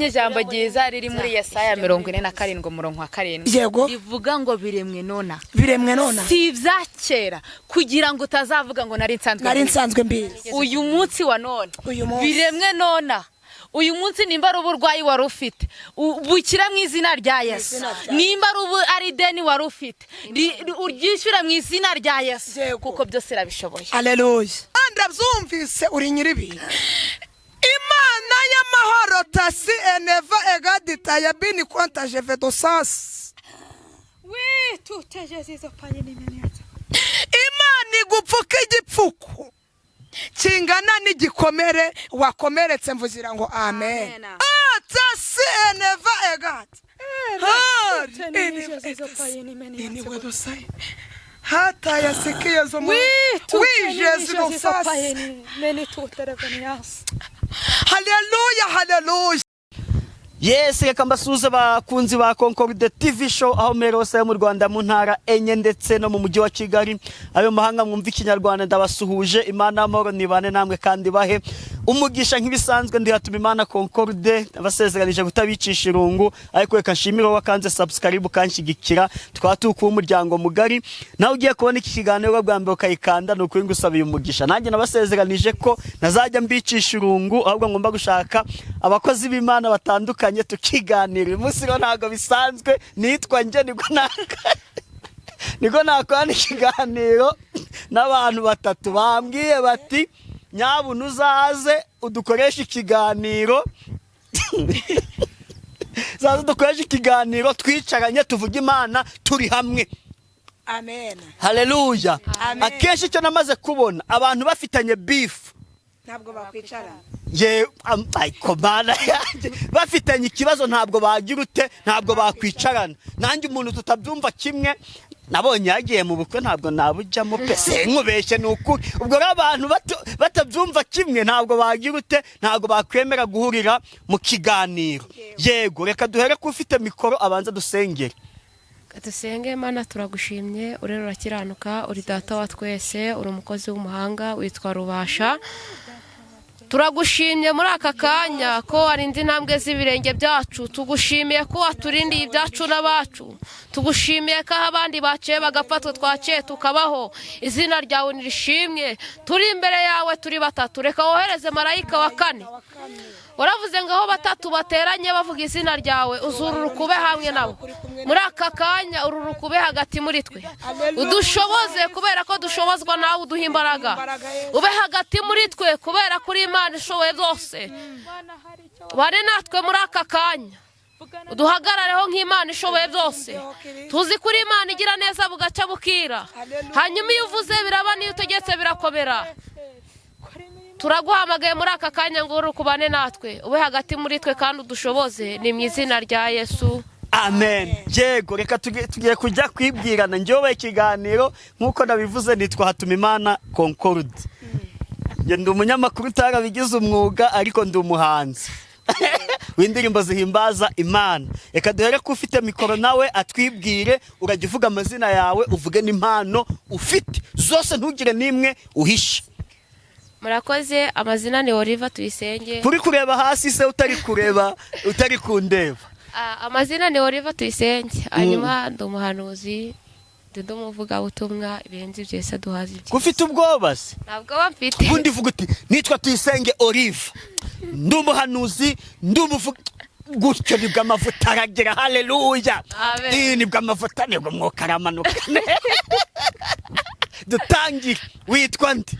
Ijambo ryiza riri muri Yesaya 47, umurongo wa 7. Rivuga ngo biremwe nona. Biremwe nona. Si ibya kera, kugira ngo utazavuga ngo nari nsanzwe nari mbizi. Nsanzwe mbizi. Uyu munsi wa none. Uyu munsi. Biremwe nona. Uyu munsi, nimba ari uburwayi wari ufite, bukira mu izina rya Yesu. Izina rya Nimba ari ubu ari ideni wari ufite, uryishyure mu izina rya Yesu. Kuko byose irabishoboye. Aleluya, ndabyumvise, uri nyir'ibintu, Imana y'amahoro. Tasi eneva egadita ya bini konta jevedosasi. Imana igupfuka igipfuko kingana n'igikomere wakomeretse. Mvugira ngo amen. Tasi eneva egadi hata yasikiye zo wijezi dosasi. Haleluya, haleluya. Yes, reka mbasuhuze abakunzi ba Concorde TV Show aho muri hose mu Rwanda, mu ntara enye ndetse no mu mujyi wa Kigali, ayo mahanga mwumva Ikinyarwanda, ndabasuhuje. Imana y'amahoro nibane namwe kandi bahe umugisha. Nk'ibisanzwe, ndi Hatumimana Concorde, abasezeranije kutabicisha irungu, ariko reka nshimire wowe wakanze subscribe ukanshyigikira, tukaba turi kuba umuryango mugari. Nawe ugiye kubona iki kiganiro bwa mbere ukayikanda, ni ukuri ngusabiye umugisha. Nanjye nabasezeranije ko ntazajya mbicisha irungu, ahubwo ngomba gushaka abakozi b'Imana batandukanye tukiganira. Uyu munsi rero ntabwo bisanzwe, nitwa njye nibwo nakorana ikiganiro n'abantu batatu. Bambwiye bati: "Nyabuna uzaze udukoreshe ikiganiro, uzaze udukoreshe ikiganiro twicaranye, tuvuge Imana turi hamwe." Amen. Haleluya. Amen. Akenshi icyo namaze kubona, abantu bafitanye beef ntabwo bakwicarana. Ye ariko Mana yanjye, bafitanye ikibazo ntabwo bagira ute? Ntabwo bakwicarana. Nanjye umuntu tutabyumva kimwe nabonye yagiye mu bukwe ntabwo nabujyamo pe, sinkubeshye, ni ukuri. Ubwo rero abantu batabyumva kimwe ntabwo bagira ute? Ntabwo bakwemera guhurira mu kiganiro. Yego, reka duhere ko ufite mikoro abanza dusengere. Dusenge. Mana, turagushimye, urera, urakiranuka, uri Data wa twese, uri umukozi w'umuhanga, witwa Rubasha. Turagushimye muri aka kanya ko warinze intambwe z'ibirenge byacu. Tugushimiye ko waturindiye ibyacu n'abacu. Tugushimiye ko aho abandi baciye bagapfa, twe twaciye tukabaho. Izina ryawe nirishimwe. Turi imbere yawe turi batatu, reka wohereze marayika wa kane. Waravuze ngo aho batatu bateranye bavuga izina ryawe, uzurura ube hamwe nabo. Muri aka kanya ururuka ube hagati muri twe, udushoboze kubera ko dushobozwa nawe. Uduha imbaraga, ube hagati muri twe kubera ko uri Imana ishoboye byose. Bane natwe muri aka kanya, uduhagarareho nk'Imana ishoboye byose. Tuzi ko uri Imana igira neza bugacya bukira, hanyuma iyo uvuze biraba, n'iyo utegetse birakomera. Turaguhamagaye muri aka kanya ngo urukubane natwe, ube hagati muri twe kandi udushoboze. Ni mu izina rya Yesu. Amen. Yego, reka tugiye kujya kwibwirana. Njyewe ikiganiro nk'uko nabivuze, nitwa Hatumimana Concorde. Njye ndi umunyamakuru utarabigize umwuga, ariko ndi umuhanzi w'indirimbo zihimbaza Imana. Reka duhere ko ufite mikoro nawe atwibwire. Urajya uvuga amazina yawe, uvuge n'impano ufite zose, ntugire n'imwe uhishe. Murakoze. Amazina ni Oliva Tuyisenge. Uri kureba hasi se, utari kureba, utari kundeba? Amazina ni Oliva Tuyisenge, hanyuma ndi umuhanuzi, ndi umuvugabutumwa. Ibirenze ibyo, Yesu aduhaze ibyiza. Ufite ubwoba se? Ntabwo aba mfite. Ubundi uvuga uti: "Nitwa Tuyisenge Olive, ndi umuhanuzi, ndi umuvuga." Gutyo nibwo amavuta aragera. Haleluya. Amen. Nibwo amavuta, nibwo umwuka aramanuka. Dutangire, witwa nde?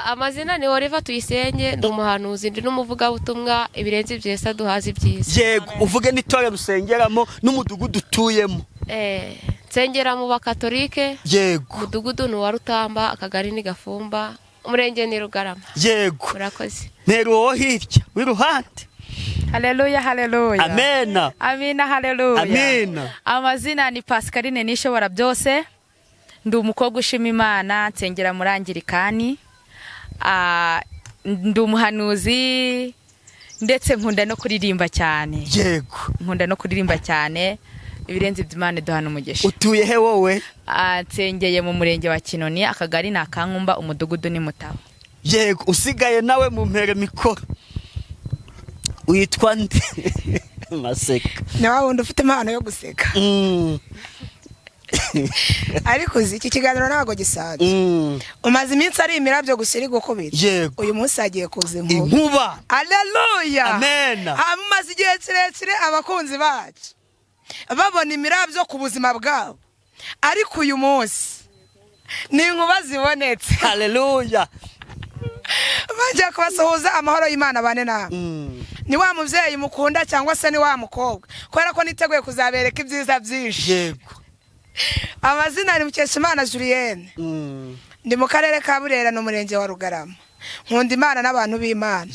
Amazina ni Oliva Tuyisenge, ndi umuhanuzi, ndi n'umuvugabutumwa. Ibirenze ibyo, Yesu aduhaze ibyiza. Yego, uvuge n'itorero usengeramo n'umudugudu utuyemo. Nsengera mu Bakatolike. Umudugudu ni uwa Rutamba, akagari ni Gafumba, umurenge ni Rugarama. Murakoze. Ntera uwo hirya w'iruhande. Haleluya, haleluya. Amena. Amina, haleluya. Amina. Amazina ni Pascaline Nishobora byose, ndi umukobwa ushima Imana, nsengera muri Angirikani. Ndi umuhanuzi ndetse nkunda no kuririmba cyane. Nkunda no kuririmba cyane. Ibirenze ibyo, Imana iduhana umugisha. Utuye he wowe? Nsengeye mu murenge wa Kinoni, akagari ni Akankumba, umudugudu ni Mutaba. Yego, usigaye nawe mu mpere mikoro. Witwa nde? Maseka. Ni wa wundi ufite impano yo guseka. Ariko uzi, iki kiganiro ntabwo gisanzwe. Umaze iminsi ari imirabyo gusa iri gukubita. Uyu munsi hagiye kuza inkuba. Inkuba. Aleluya. Amen. Mumaze igihe kirekire abakunzi bacu babona imirabyo ku buzima bwabo, ariko uyu munsi ni inkuba zibonetse. Haleluya. Bagiye kubasuhuza, amahoro y'Imana bane nawe. Ni wa mubyeyi mukunda cyangwa se ni wa mukobwa, kubera ko niteguye kuzabereka ibyiza byinshi. Amazina ni Mukeshimana Julienne. Ndi mu karere ka Burera, ni umurenge wa Rugarama. Nkunda Imana n'abantu b'Imana.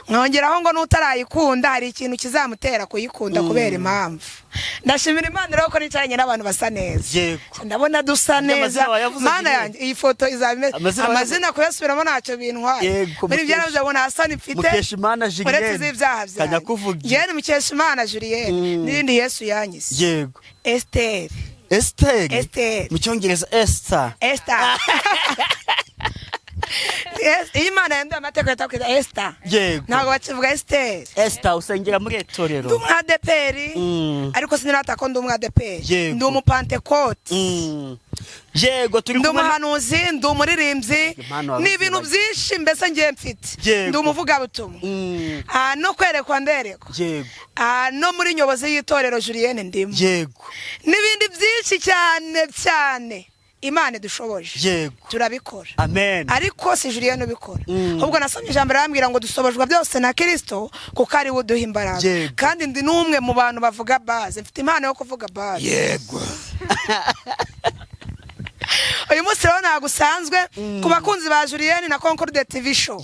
Nkongeraho ngo n'utarayikunda hari ikintu kizamutera kuyikunda kubera impamvu. Ndashimira Imana rero ko nicaranye n'abantu basa neza. Ndabona dusa Amazina neza. wayavuze, Mana Julienne. yanjye, iyi foto izaba imeze. Amazina wayavuze. Amazina kuyasubiramo ntacyo bintwaye. Muri ibyo naravuze ngo nta soni mfite Mukeshimana uretse Julienne. iz'ibyaha byanjye. Kanyakuvugira. Njyewe ni Mukeshimana Julienne. N'irindi Yesu yanyise Esteri. Esther. Esther. Mu cyongereza Esther. Esther. Yes, iyo Imana yanduye amateka yita kwita Esther. Ntabwo bakivuga Esther. Esther, usengera muri etorero? Ndi umwadeperi. Ariko sinirata ko ndi umwadeperi. Ndi umupantekoti. Yego, turi Ndi kumwe umuhanuzi, ndi umuririmbyi. Impano Ni ibintu waruzi. byinshi mbese ngiye mfite. Ndi umuvugabutumwa. No kwerekwa nderekwa. No muri nyobozi y'itorero Julienne ndimo. N'ibindi byinshi cyane cyane Imana idushoboje. Turabikora. Amen. Ariko si Julienne ubikora. Ahubwo nasomye ijambo rirambwira ngo dusobojwe byose na Kirisito kuko ari we uduha imbaraga. Kandi ndi n'umwe mu bantu bavuga baze, mfite impano yo kuvuga baze. Uyu munsi rero ntabwo usanzwe ku bakunzi ba Julienne na Concorde TV Show.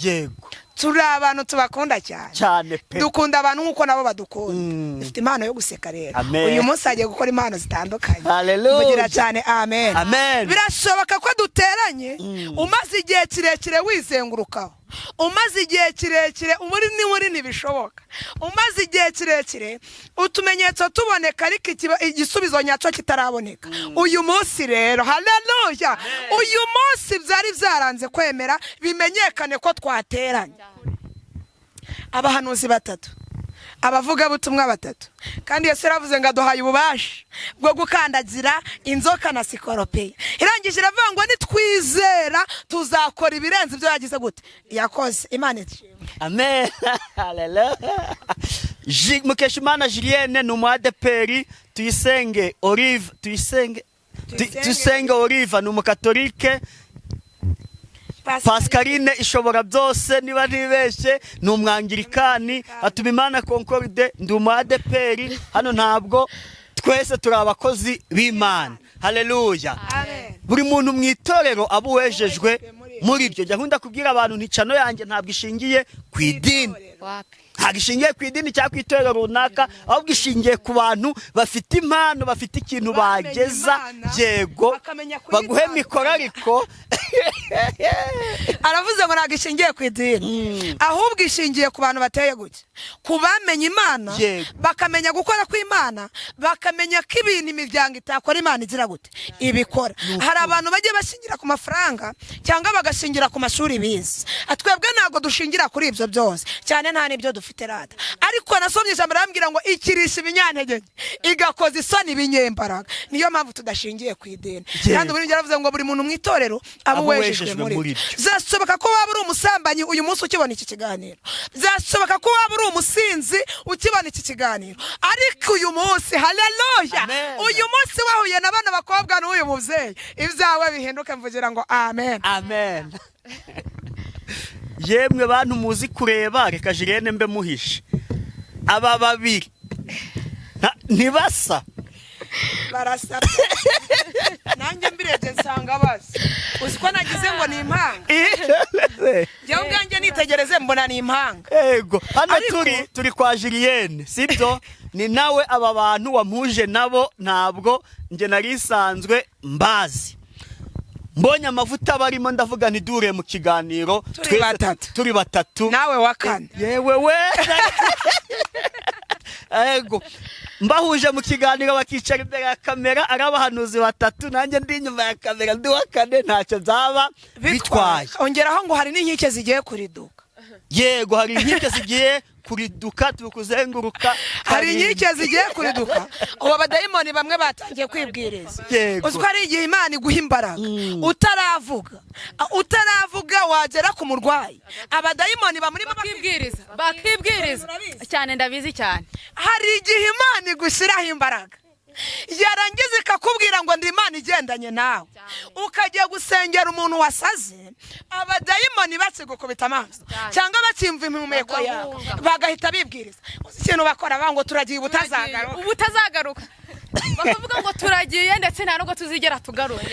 Turi abantu tubakunda cyane. Cyane pe. Dukunda abantu nk'uko nabo badukunda. Dufite impano yo guseka rero. Amen. Uyu munsi hagiye gukora impano zitandukanye. Hallelujah. Mugira cyane amen. Amen. Birashoboka ko duteranye umaze igihe kirekire wizengurukaho, umaze igihe kirekire muri ni ntibishoboka, umaze igihe kirekire utumenyetso tuboneka ariko igisubizo nyacyo kitaraboneka. Uyu munsi rero, haleluya, uyu munsi byari byaranze kwemera bimenyekane ko twateranye abahanuzi batatu, abavugabutumwa batatu, kandi Yesu yaravuze ngo aduhaye ububasha bwo gukandagira inzoka na sikoropiya. Irangije iravuga ngo nitwizera tuzakora ibirenze ibyo yagize gute yakoze. Imana ishimwe. Amen. Haleluya. Mukeshimana Julienne ni umu ADPR, Tuyisenge Olive, Tuyisenge Tuyisenge. Tuyisenge Olive ni umukatolike, Pascaline ishobora byose niba ntibeshye ni umwangirikani, Hatumimana Concorde ndi umu ADPR. Hano ntabwo twese turi abakozi b'Imana. Haleluya. Amen. Buri muntu mu itorero aba uwejejwe muri ibyo. Jya nkunda kubwira abantu nti channel yanjye ntabwo ishingiye ku idini. Wapi. Ntabwo ishingiye ku idini cyangwa ku itorero runaka, ahubwo ishingiye ku bantu bafite impano, bafite ikintu Bamenye bageza. Imana, bakamenya Baguhe kuyitandukanya. mikoro ariko. Aravuze ngo ntabwo ishingiye ku idini, ahubwo ishingiye ku bantu bateye gutya, ku bamenye Imana, bakamenya gukora kw'Imana, bakamenya ko ibintu imiryango itakora Imana igira gute ibikora. Hari abantu bajya bashingira ku mafaranga cyangwa bagashingira ku mashuri bize. Twebwe ntabwo dushingira kuri ibyo byose cyane, nta n'ibyo dufite rata. Ariko nasomye ijambo rirambwira ngo ikirisha ibinyantege nke, igakoza isoni ibinyembaraga. Niyo mpamvu tudashingiye ku idini. Kandi buri yaravuze ngo buri muntu mu itorero aba Aba uwejejwe uwejejwe muri muri byo. byo. Byashoboka ko waba uri umusambanyi uyu munsi ukibona iki kiganiro, byashoboka ko waba uri umusinzi ukibona iki kiganiro, ariko uyu munsi, haleluya, Amen. uyu munsi wahuye na bano bakobwa n'uyu mubyeyi, ibyawe bihinduke. Mvugira ngo amen. Amen. Yemwe bantu muzi kureba, reka Julienne mbe muhishe aba babiri ntibasa. Barasa, nanjye mbirebye nsanga basa. Uzi ko nagize ngo ni impanga? Njyewe ubwanjye nitegereze mbona ni impanga. Ego, hano turi kwa Julienne, sibyo? Ni nawe aba bantu wampuje nabo, ntabwo njye nari isanzwe mbazi. Mbonye amavuta barimo ndavuga nti dure mu kiganiro. Turi Twese batatu. Turi batatu. Nawe wa kane. Yewe we, ego, mbahuje mu kiganiro bakicara imbere ya kamera ari abahanuzi batatu, nanjye ndi inyuma ya kamera ndi wa kane, ntacyo byaba bitwaye. Ongeraho ngo hari n'inkike zigiye kuriduka. Yego, hari inkike zigiye. kuriduka, turi kuzenguruka. Hari inkike zigiye kuriduka. Ubu abadayimoni bamwe batangiye kwibwiriza. Uzi ko hari igihe Imana iguha imbaraga utaravuga, utaravuga wagera ku murwayi abadayimoni bamurimo bakibwiriza, bakibwiriza. Urabizi? Cyane, ndabizi cyane. Hari igihe Imana igushyiraho imbaraga, yarangiza ikakubwira ngo ndi Imana igendanye nawe, ukajya gusengera umuntu wasaze, abadayimoni bakigukubita amaso cyangwa bakimva impumeko yawe bagahita bibwiriza. Uzi ikintu bakora? Banga ngo turagiye ubutazagaruka. Ubutazagaruka, bakavuga ngo turagiye, ndetse nta nubwo tuzigera tugaruka,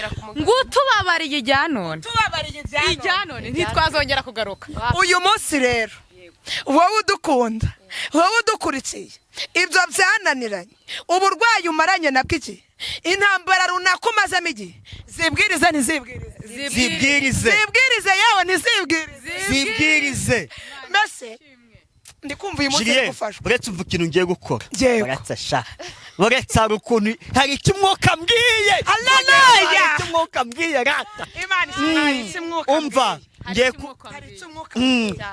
ngo tubabariye ijya none. Tubabariye ibya none. Ijya none ntitwazongera kugaruka. Uyu munsi rero, wowe udukunda, wowe udukurikiye, ibyo byananiranye, uburwayi umaranye nabwo igihe, intambara runaka umazemo igihe, zibwirize ntizibwirize? Zibwirize. Zibwirize yewe, ntizibwirize? Zibwirize. Mbese ndi kumva uyu munsi uri Julien, gufashwa. Uretse, umva ikintu ngiye gukora. Yego. Uretse sha, uretse hari ukuntu, hari icyo umwuka mbwiye. Hallelujah! Hari icyo umwuka mbwiye rata. Imana ishimwe, hari icyo umwuka Umva, mbwiye. ngiye ku Hari icyo umwuka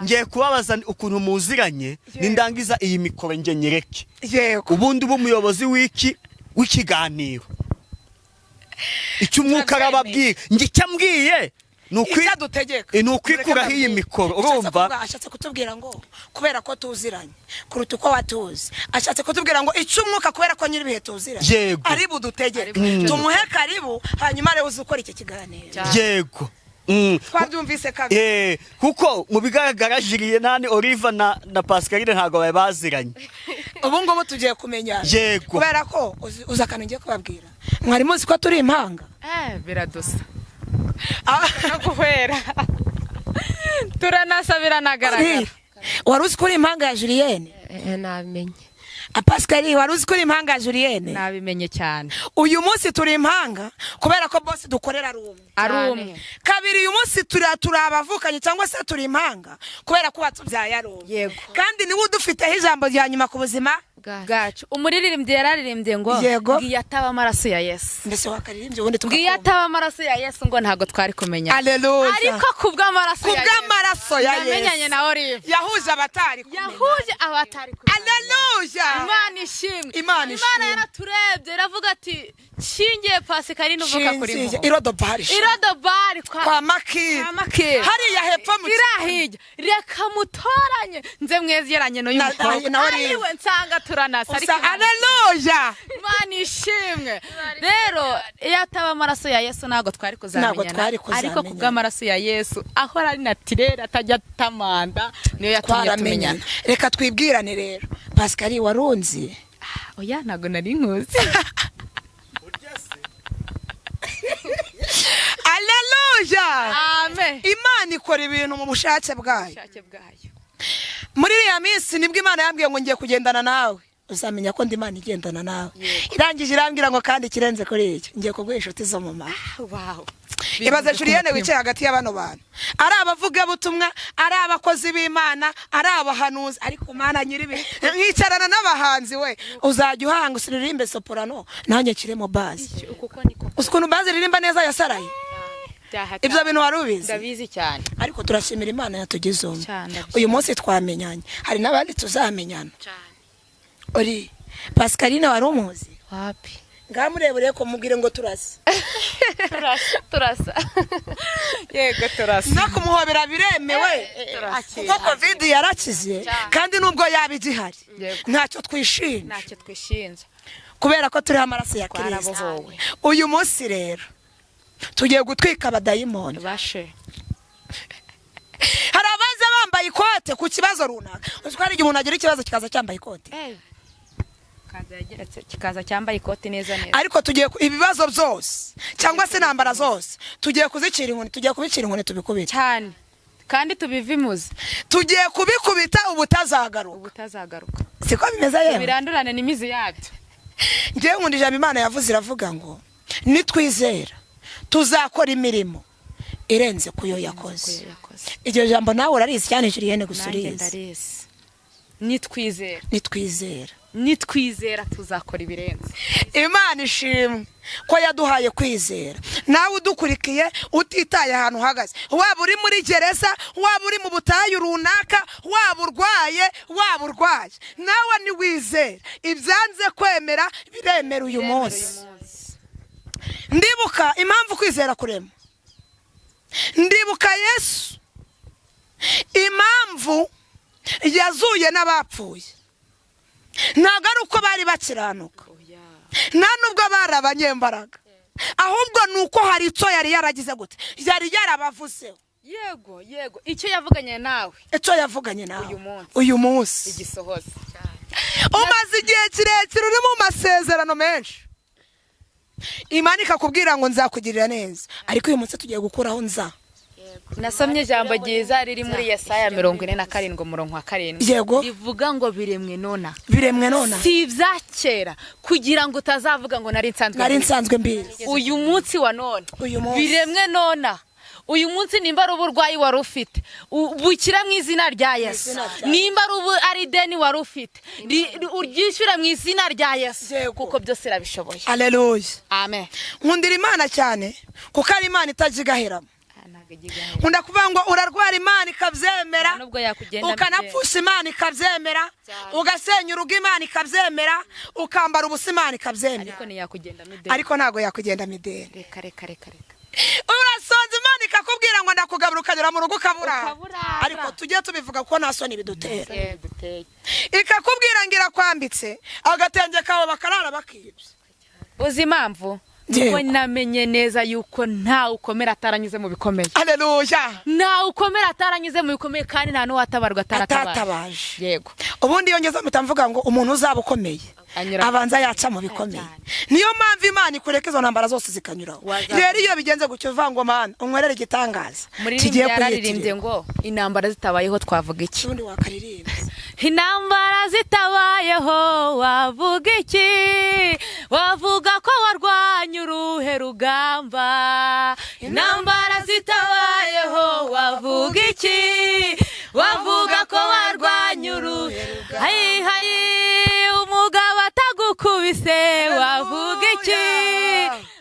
Ngiye kubabaza ukuntu muziranye, nindangiza iyi mikoro nge nyereke. Ubundi uba umuyobozi w'iki w'ikiganiro, icyo umwuka arababwira, njye icyo ambwiye ni Icyo adutegeka. Ni ukwikuraho iyi mikoro, Ashatse urumva? Ashatse kutubwira ngo kubera ko tuziranye kuruta uko watuzi, ashatse kutubwira ngo icyo umwuka, kubera ko nyir'ibihe tuziranye, ari budutegeke. Tumuhe karibu, hanyuma rero uzi ukora iki kiganiro. Yego. Twabyumvise kabiri. Kuko mu bigaragara Julien nani Oliva na Pascaline ntabwo bari baziranye. Ubu ngubu tugiye kumenya. Kubera ko uzi akantu ngiye kubabwira, mwari muzi ko turi impanga? Biradusa. Ah, No guhera turanasa, biranagaragara. Uri, wari uzi ko uri impanga ya Julienne? Nabimenye. Pascaline, wari uzi ko uri impanga ya Julienne? Nabimenye cyane. Uyu munsi turi impanga kubera ko bose dukorera ari umwe. Ari umwe. Kabiri, uyu munsi turi abavukanye cyangwa se turi impanga kubera ko watubyaye ari umwe. Kandi niwe udufiteho ijambo rya nyuma ku buzima bwacu. Umuririmbyi yararirimbye ngo ngiyo ataba amaraso ya Yesu. Mbese wakaririmbye ubundi Ngiyo tugakumva. ataba amaraso ya Yesu ngo ntabwo twari kumenya. Aleluya. Ariko kubw'amaraso ya Yesu, Kubw'amaraso ya Yesu. namenyanye na Olive. Yahuje abatari kumenya. Yahuje abatari kumenya. Aleluya. Imana ishimwe. Imana ishimwe. Imana yaraturebye iravuga ati nshingiye Pascaline uvuka kuri Shinziye Muhoro. Irodobari. Irodobari kwa Kwa Makiri. Kwa Makiri. Hariya hepfo mu Irahijya, reka mutoranye nze mwegeranye n'uyu mukobwa na Olive. Ariwe nsanga turanasa, ariko Usa aleluya. Imana ishimwe. Rero iyo ataba amaraso ya Yesu ntabwo twari Ntabwo kuzamenyana. twari kuzamenyana. Ariko kubw'amaraso ya Yesu ahora ari naturel, atajya atamanda, niyo yatumye Twaramenyana. tumenyana. Reka twibwirane rero. Pascal, warunzi? Oya, ntabwo nari nkuzi. Aleluya. Amen. Imana ikora ibintu mu bushake bwayo. Ubushake bwayo. Muri iriya minsi nibwo Imana yambwiye ngo ngiye kugendana nawe, uzamenya ko ndi Imana igendana nawe. Irangije irambwira ngo kandi ikirenze kuri icyo, ngiye kuguha inshuti zo mu mara. Ibaze Julienne wicaye hagati ya bano bantu, ari abavugabutumwa, ari abakozi b'Imana, ari abahanuzi, ariko Mana nyiribi, nkicarana n'abahanzi. We uzajya uhanga usiririmbe soprano, nanjye nshyiremo bass. Kuko niko Uzi ukuntu bass ririmba neza yasaraye? Ibyo bintu wari ubizi? Ndabizi cyane. Ariko turashimira Imana yatugize umwe. Cyane, ndabishima. Uyu munsi twamenyanye, hari n'abandi tuzamenyana. Cyane. Uri Pascaline, wari umuzi? Wapi. Ngamurebure ko mubwire ngo turasa. Turasa. Yego, turasa. No kumuhobera biremewe kuko COVID yarakize, kandi nubwo yaba igihari ntacyo twishinja. Ntacyo twishinja. Kubera ko turiho amaraso ya Kirisito. Twarabohowe. Uyu munsi rero tugiye gutwika abadayimoni. Bashe. Hari abaza bambaye ikote ku kibazo runaka. Uzi ko hari igihe umuntu agira ikibazo kikaza cyambaye ikote? Kaza yageretse kikaza cyambaye ikote neza neza. Ariko tugiye ibibazo byose cyangwa se intambara zose tugiye kuzicira inkoni, tugiye kubicira inkoni tubikubita. Cyane, kandi tubivimuze. Tugiye kubikubita ubutazagaruka. Ubutazagaruka. Siko bimeze yewe? Birandurane n'imizi yabyo. Ngewe nkunda ijambo Imana yavuze, iravuga ngo nitwizera tuzakora imirimo irenze ku yo yakoze. Iryo jambo nawe urarizi cyane Julienne, gusa Nanjye urizi. ndarizi, nitwizera. Nitwizera. Nitwizera tuzakora ibirenze. Imana ishimwe ko yaduhaye kwizera. Nawe udukurikiye, utitaye ahantu uhagaze, waba uri muri gereza, waba uri mu butayu runaka, waba urwaye, waba urwaye, nawe niwizera, ibyanze kwemera biremera uyu munsi. Ndibuka impamvu kwizera kurema. Ndibuka Yesu, impamvu yazuye n'abapfuye, ntabwo ari uko bari bakiranuka, nta nubwo bari abanyembaraga, ahubwo ni uko hari icyo yari yaragize gute, yari yarabavuzeho. Yego, icyo yavuganye nawe Icyo yavuganye nawe uyu munsi. Uyu munsi igisohoza. Umaze igihe kirekire uri mu masezerano menshi, Imana ikakubwira ngo nzakugirira neza, ariko uyu munsi tugiye gukuraho nza. Nasomye ijambo ryiza riri muri Yesaya 47, umurongo wa 7. Rivuga ngo biremwe nona. Biremwe nona. Si ibya kera, kugira ngo utazavuga ngo nari nsanzwe Nari mbizi. nsanzwe mbizi. Uyu munsi wa none, Uyu munsi. biremwe nona. Uyu munsi, nimba ari uburwayi wari ufite, bukira mu izina rya Yesu. Izina rya Nimba ari ubu ari ideni wari ufite, uryishyure mu izina rya Yesu, kuko byose irabishoboye. Aleluya. Amen. Nkundira Imana cyane kuko ari Imana itajya igaheramo. Nkunda kuvuga ngo urarwara, Imana ikabyemera. Nubwo yakugenda. Ukanapfusha, Imana ikabyemera. Ugasenya urugo, Imana ikabyemera. Ukambara ubusa, Imana ikabyemera. Ariko ntiyakugendamo ideni. Ariko ntabwo yakugendamo ideni. Reka, reka, reka, reka. Urasonza, Imana ikakubwira ngo ndakugabura, ukagera mu rugo ukabura. Ukaburara. Ariko tujye tubivuga kuko nta soni bidutera. Duteye. Ikakubwira ngo irakwambitse, agatenge kawe bakarara bakibye. Uzi impamvu? Yego. Nuko namenye neza yuko ntawe ukomera ataranyuze mu bikomeye. Aleluya. Ntawe ukomera ataranyuze mu bikomeye, kandi nta n'uwatabarwa ataratabaje. Atatabaje. Yego. Ubundi iyo ngeze mpita mvuga ngo umuntu uzaba ukomeye abanza yaca mu bikomeye. Niyo mpamvu Imana ikureka izo ntambara zose zikanyuraho. Rero iyo bigenze gutyo, uvuga ngo Mana, unkorere igitangaza Muririmbyi kigiye yararirimbye kuyitirira. ngo intambara zitabayeho twavuga iki? Ubundi wakaririmba. Intambara zitabayeho wavuga iki? Wavuga ko warwanya uruhe rugamba? Intambara zitabayeho wavuga iki? Wavuga ko warwanya uruhe? Hayi hayi, umugabo atagukubise wavuga iki?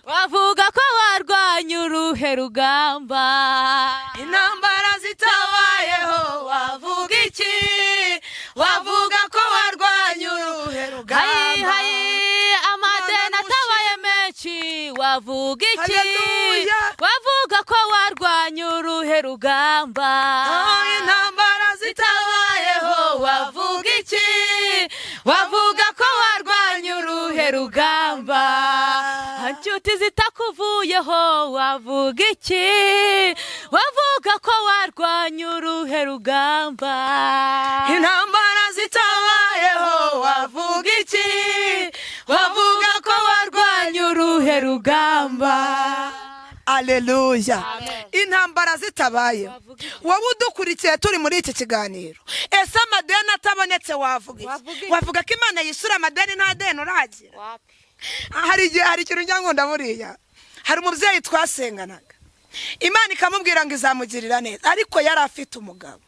Wavuga ko warwanya uruhe rugamba? Intambara zitabayeho wavuga iki? Wavuga ko warwanya uruhe Hayi rugamba? Hayi, amadeni atabaye menshi wavuga iki? Haleluya. Wavuga ko warwanya uruhe rugamba? Oh, intambara Zitabayeho wavuga iki? Wavuga ko warwanya uruhe rugamba? Inshuti zitakuvuyeho wavuga iki? Wavuga ko warwanya uruhe rugamba? Intambara zitabayeho wavuga iki? Wavuga ko warwanya uruhe rugamba? Aleluya. Intambara zitabayeho, wowe udukurikiye, turi muri iki kiganiro, ese amadeni atabonetse wavuga iki? Wavuga ko Imana yishyura amadeni nta deni uragira? Hari igihe, hari ikintu njya nkunda buriya. Hari umubyeyi twasenganaga, Imana ikamubwira ngo izamugirira neza, ariko yari afite umugabo.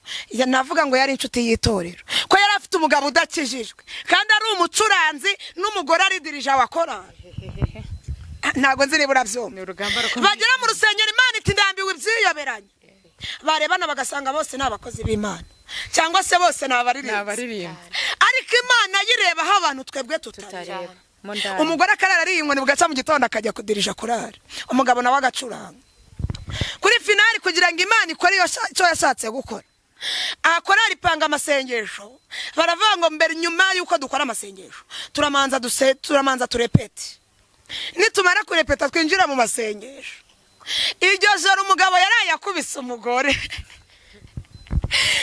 Navuga ngo yari inshuti y'itorero, ko yari afite umugabo udakijijwe kandi ari umucuranzi, n'umugore ari dirija wa korali. Ntabwo nzi niba urabyumva. Ni urugamba rukomeye. Bagera mu rusengero, Imana iti ndambiwe ibyiyoberanye. Barebana bagasanga bose ni abakozi b'Imana, cyangwa se bose ni abaririmbyi. Abaririmbyi. Ariko Imana yireba aho abantu twebwe tutareba. Tutareba mo ndani. Umugore akarara ariye inkoni, bugaca mu gitondo akajya kudirija kurara, umugabo nawe agacuranga. Kuri finale, kugira ngo Imana ikore icyo yashatse gukora, aha korari ipanga amasengesho. Baravuga ngo mbere, nyuma y'uko dukora amasengesho, turamanza duse, turamanza turepete, nitumara kurepeta twinjira mu masengesho. Iryo joro umugabo yaraye akubise umugore,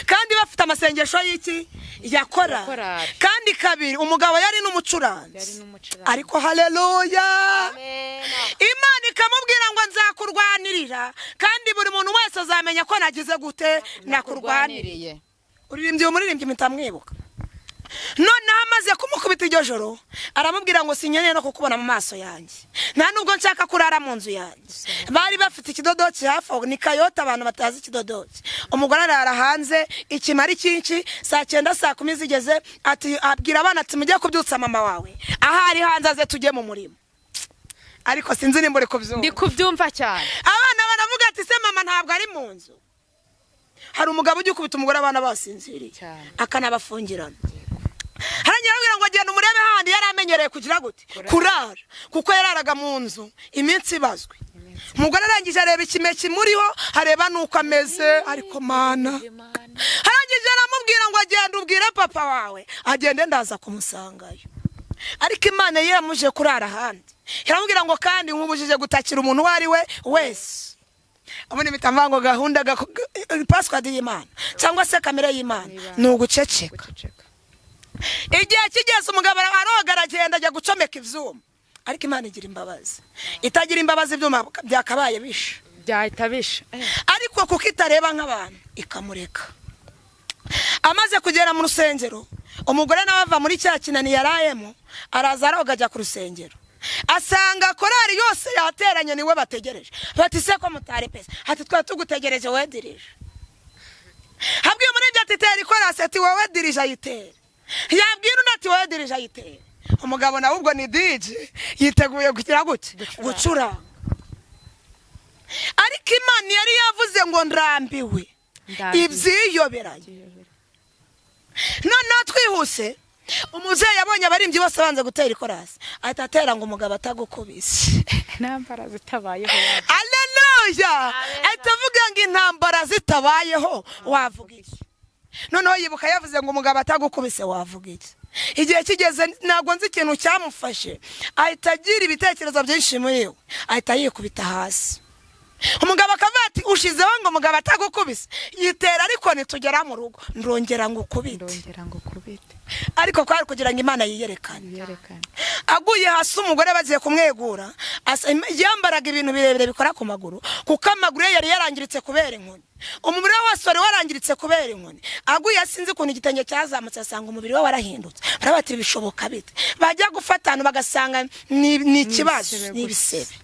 kandi bafite amasengesho y'iki? Ya korari. Korari. Kandi kabiri, umugabo yari n'umucuranzi. Yari n'umucuranzi. Ariko haleluya, Imana ikamubwira ngo nzakurwanirira, kandi buri muntu wese azamenya ko nagize gute? Nakurwaniriye. Nakurwaniriye. Uririmbye, uwo muririmbyi mpita mwibuka. Noneho amaze kumukubita iryo joro, aramubwira ngo sinkeneye no kukubona mu maso yanjye, nta nubwo nshaka kurara mu nzu yanjye. Bari bafite ikidodoki hafi aho, ni kayota, abantu batazi ikidodoki. Umugore arara hanze ikimari cyinshi. Saa 9, saa 10 zigeze, ati abwira abana ati: "Mujye kubyutsa mama wawe aho ari hanze, aze tujye mu murimo." Ariko sinzi nimba uri kubyumva. Ndi kubyumva cyane. Abana baravuga ati: "Se mama ntabwo ari mu nzu?" Hari umugabo ujya ukubita umugore abana basinziriye, Cyane. akanabafungirana. Harangira arabwira ngo agenda umurebe handi yari amenyereye kugira gute? Kurara, kuko yararaga mu nzu iminsi ibazwe. Umugore arangije areba ikime kimuriho, areba n'uko ameze, ariko Mana. Arangije aramubwira ngo agenda ubwire papa wawe agende, ndaza kumusangayo. Ariko Imana yamuje kurara ahandi, iramubwira ngo kandi nkubujije gutakira umuntu uwo ari we wese. Ubundi mpita mvuga ngo gahunda password y'Imana cyangwa se kamere y'Imana ni uguceceka. Guceceka. Igihe kigeze, umugabo aroga, aragenda ajya gucomeka ibyuma. Ariko Imana igira imbabazi, itagira imbabazi ibyuma byakabaye bishe. Byahita bisha. Ariko kuko itareba nk'abantu, ikamureka. Amaze kugera mu rusengero, umugore nawe ava muri cya kinani yarayemo, araza aroga, ajya ku rusengero, asanga korari yose yateranye, niwe bategereje. Bati: "Se ko mutari pesa?" Ati: "Twari tugutegereje wowe dirije." Habwiye umuririmbyi ati: "Tera ikorasi." Ati: "Wowe dirije ayitere." Yabwira undi ati: "Wowe dirije ayitere." Umugabo nawe ubwo ni DJ, yiteguye kugira gute? Gucuranga. Ariko Imana yari yavuze ngo ndrambiwe Ndambiwe. ibyiyoberanye. Noneho twihuse, umubyeyi yabonye abaririmbyi bose banze gutera ikorasi, ahita atera ngo umugabo atagukubise. Intambara zitabayeho. Aleluya! Ahita avuga ngo intambara zitabayeho wavuga iki? Noneho yibuka yavuze ngo umugabo atagukubise wavuga iki? Igihe kigeze, ntabwo nzi ikintu cyamufashe, ahita agira ibitekerezo byinshi muri we, ahita yikubita hasi. Umugabo akavuga ati: "Ushizeho ngo umugabo atagukubise, yitera, ariko nitugera mu rugo ndongera ngo ukubite." Ndongera ngo ukubite. Ariko kwari kugira ngo Imana yiyerekane. Yerekane. Aguye hasi, umugore bagiye kumwegura, yambaraga ibintu birebire bikora ku maguru, kuko amaguru ye yari yarangiritse kubera inkoni, umubiri we wose wari warangiritse kubera inkoni. Aguye, sinzi ukuntu igitenge cyazamutse, asanga umubiri we warahindutse. Baravuga bati: "Bishoboka bite?" Bajya gufata ahantu bagasanga ni ikibazo. Ibisebe Ni gusa. ibisebe.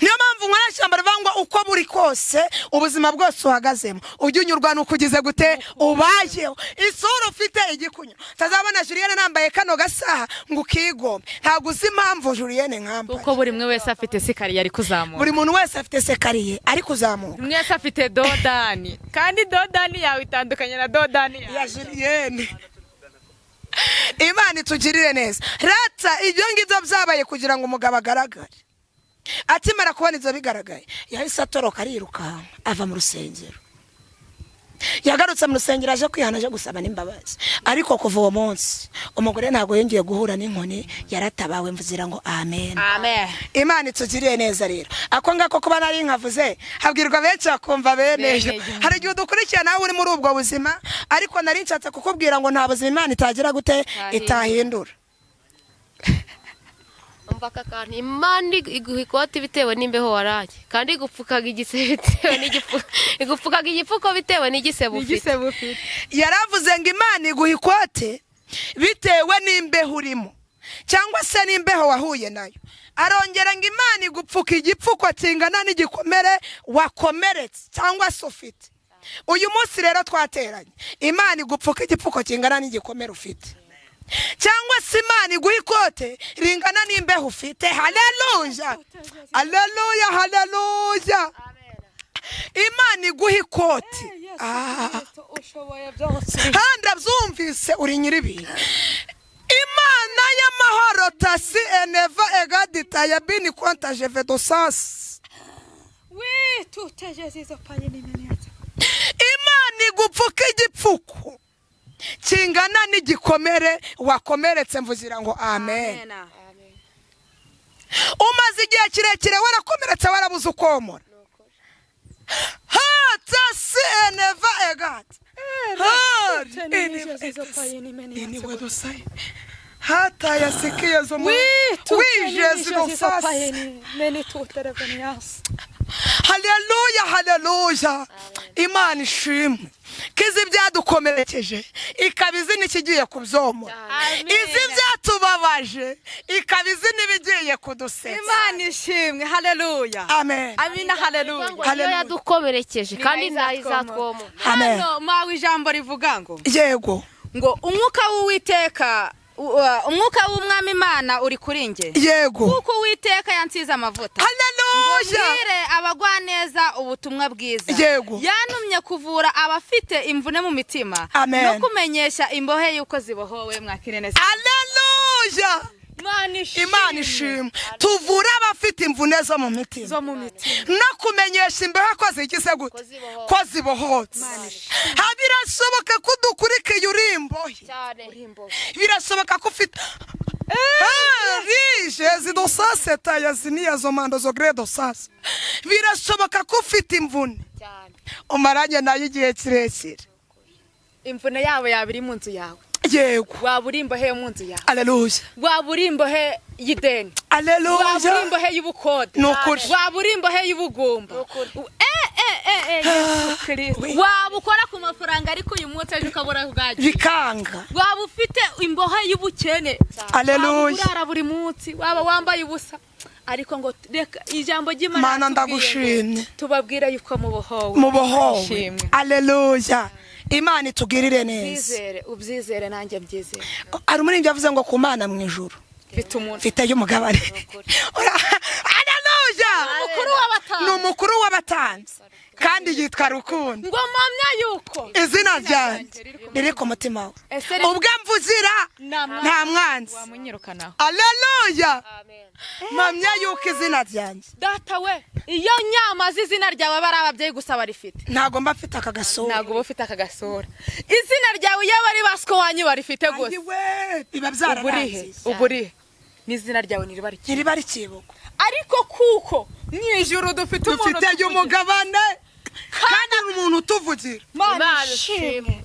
Niyo mpamvu nkora ishyamba rivuga ngo uko buri kose, ubuzima bwose uhagazemo, ujye unyurwa nuko ugize gute? Ubayeho. Isura ufite igikunyura, utazabona Julienne nambaye kano gasaha ngo ukigombe. Ntabwo uzi impamvu Julienne nkambaye. Kuko buri umwe wese afite escalier ari kuzamuka. Buri muntu wese afite escalier ari kuzamuka. Buri umwe wese afite dos d'âne, kandi dos d'âne yawe itandukanye na dos d'âne yawe. Ya Julienne. Imana itugirire neza. Rata ibyo ngibyo byabaye kugira ngo umugabo agaragare. Akimara kubona ibyo bigaragaye, yahise atoroka, arirukanka ava mu rusengero. Yagarutse mu rusengero aje kwihana, aje gusaba n'imbabazi. Ariko kuva uwo munsi umugore ntabwo yongeye guhura n'inkoni, yaratabawe. Mvuzira ngo amen. Amen. Imana itugiriye neza. Rero ako ngako kuba nari nkavuze, habwirwa benshi bakumva bene yo. Bene yo. Hari igihe udukurikiye nawe uri muri ubwo buzima, ariko nari nshatse kukubwira ngo nta buzima Imana itagira gute? Itahindura. Umva aka kantu: Imana iguha ikoti bitewe n'imbeho waraye, kandi igupfukaga igisebe bitewe n'igipfuko, igupfukaga igipfuko bitewe n'igisebe ufite. Igisebe ufite. Yaravuze ngo Imana iguha ikote bitewe n'imbeho urimo cyangwa se n'imbeho wahuye nayo. Arongera ngo Imana igupfuka igipfuko kingana n'igikomere wakomeretse cyangwa se ufite. Uyu munsi rero twateranye, Imana igupfuka igipfuko kingana n'igikomere ufite, cyangwa se Imana iguha ikote ringana n'imbeho ufite. Haleluya, haleluya, haleluya! Imana iguha ikoti. Kandi abyumvise, uri nyir'ibintu. Imana y'amahoro tasi eneva egadita ya bini konta jevedosasi. Imana igupfuka igipfuko kingana n'igikomere wakomeretse. Mvugira ngo amen. Umaze igihe kirekire warakomeretse, warabuze ukomora. Hatasi eneva egati hatayasikiye zo wijezidosasi. Haleluya, haleluya! Imana ishimwe. Ko izi ibyadukomerekeje, ikaba izi n'ikigiye kubyomora. Izi ibyatubabaje, ikaba izi n'ibigiye kudusetsa. Imana ishimwe, haleluya. Amen. Amina, haleluya. Ngo niyo Hallelujah. yadukomerekeje kandi nayo izatwomora. Amen. Hano mawe ijambo rivuga ngo ngo umwuka w'Uwiteka, umwuka w'Umwami Imana uri kuri njye, kuko Uwiteka yansize amavuta Haleluya. mbwire abagwaneza ubutumwa bwiza. Yantumye kuvura abafite imvune mu mitima Amen. no kumenyesha imbohe yuko zibohowe. Mwakire neza. Haleluya. Imana ishimwe. Imana ishimwe. Tuvure abafite imvune zo mu mitima zo mu mitima no kumenyesha imbeho ko zigize gute? Ko zibohotse. Ha, birashoboka ko udukurikiye uri imbohe. Cyane. Birashoboka ko ufite rije zidosaseta yaziniya zo mando zo gredo sasa. Birashoboka ko ufite imvune Cyane. umaranye nayo igihe kirekire. Imvune yawe yaba iri mu nzu yawe, waba uri imbohe yo mu nzu yawe, Aleluya. waba uri imbohe y'ideni, waba uri Aleluya. imbohe y'ubukode, Ni ukuri. waba uri imbohe y'ubugumba. Yesu Kristo. Waba ukora ku mafaranga ariko uyu munsi ejo ukabura bwagiye, Bikanga. waba ufite imbohe y'ubukene, Aleluya. waba urara buri munsi, waba wambaye ubusa, ariko ngo reka ijambo ry'Imana Mana, riratubwiye ngo ndagushimye. tubabwire yuko mubohowe. Mubohowe. Ishimwe. Aleluya. Imana itugirire neza. Ubyizere, ubyizere, nanjye mbyizere. Hari umuririmbyi yavuze ngo ku Mana mu ijuru mfite umuntu mfiteyo umugabane. Aleluya. Umukuru w'abatambyi. Ni umukuru w'abatambyi kandi yitwa Rukundo. Ngo mpamya yuko izina ryanjye riri ku mutima we. Ese Ubwo mvugira Nta mwanzi. nta mwanzi wamunyirukanaho. Aleluya. Amen. Mpamya yuko izina ryanjye Data we, iyo nyama z'izina ryawe bari ababyeyi gusa barifite, ntabwo mba mfite aka gasura. Ntabwo uba ufite aka gasura. Izina ryawe iyo bari basiko wanyu barifite gusa, Ayiwe, biba uba urihe? byararangiye. Uba urihe n'izina ryawe ntiriba rikiri? Ntiriba rikibukwa. Ariko kuko mu ijuru dufite umuntu Dufiteyo umugabane kandi ni umuntu utuvugira. Imana ishimwe.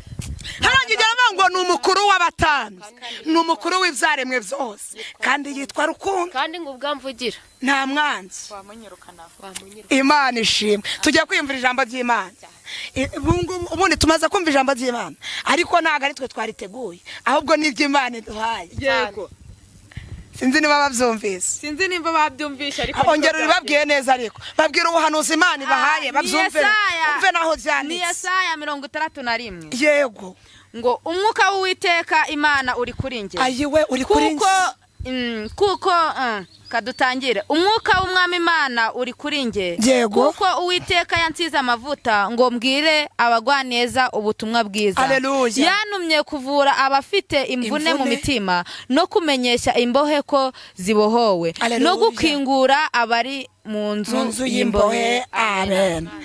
Harangiye aravuga ngo ni umukuru w'abatambyi, ni umukuru w'ibyaremwe byose kandi yitwa Rukundo. Kandi ngo ubwo mvugira Nta mwanzi wamunyirukanaho. Wamunyirukana. Imana ishimwe. Tujya kwiyumvira ijambo ry'Imana. Ubundi tumaze kumva ijambo ry'Imana, ariko ntabwo ari twe twariteguye, ahubwo ni iry'Imana iduhaye. Sinzi niba babyumvise. Sinzi nimba babyumvishe, ariko Ongera uribabwiye neza, ariko babwira ubuhanuzi Imana ibahaye Ni babyumve. Yesaya. Umve naho Ni byanditse. Yesaya 61. Ngo umwuka w'Uwiteka Imana uri kuri njye, Ayiwe, uri kuri kuko njye. kuko kadutangire. Umwuka w'Umwami Imana uri kuri njye, kuko Uwiteka yansize amavuta ngo mbwire abagwaneza ubutumwa bwiza. Haleluya. Yantumye kuvura abafite imvune mu Imvune. mitima no kumenyesha imbohe ko zibohowe Haleluya. no gukingura abari mu Mu nzu nzu y'imbohe. Amen.